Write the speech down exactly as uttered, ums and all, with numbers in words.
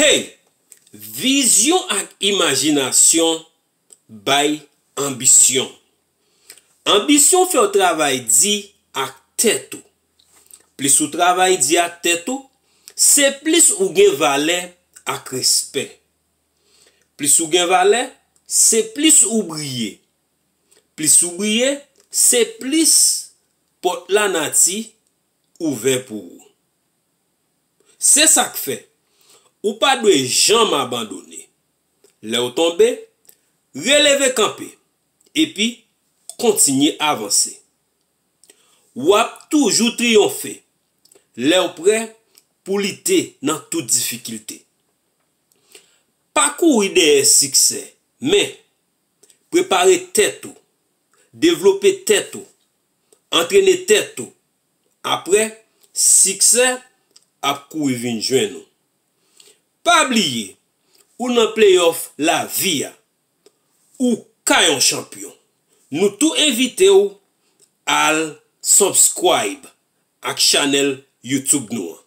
Hey! Vizyon ak imajinasyon bay anbisyon. Anbisyon fè w travay di ak tèt ou. Plis ou travay di ak tèt ou, se plis ou gen valè ak respè. Plis ou gen valè, se plis ou briye. Plis ou briye, se plis pòt lanati ouvè pou ou. Se sa k fè, ou pa dwe janm abandone. Lè w tonbe, releve kanpe, epi kontinye avanse. W ap toujou triyonfe lè w prè pou lite nan tout difikilte. Pa kouri dèyè siksè, men prepare tèt ou, devlope tèt ou, antrene tèt ou. Apre, siksè ap kouri vin jwenn ou. Pa bliye, ou nan playoff lavi a. Ou ka yon chanpyon. Nou tou envite w al subscribe ak chanèl YouTube nou an.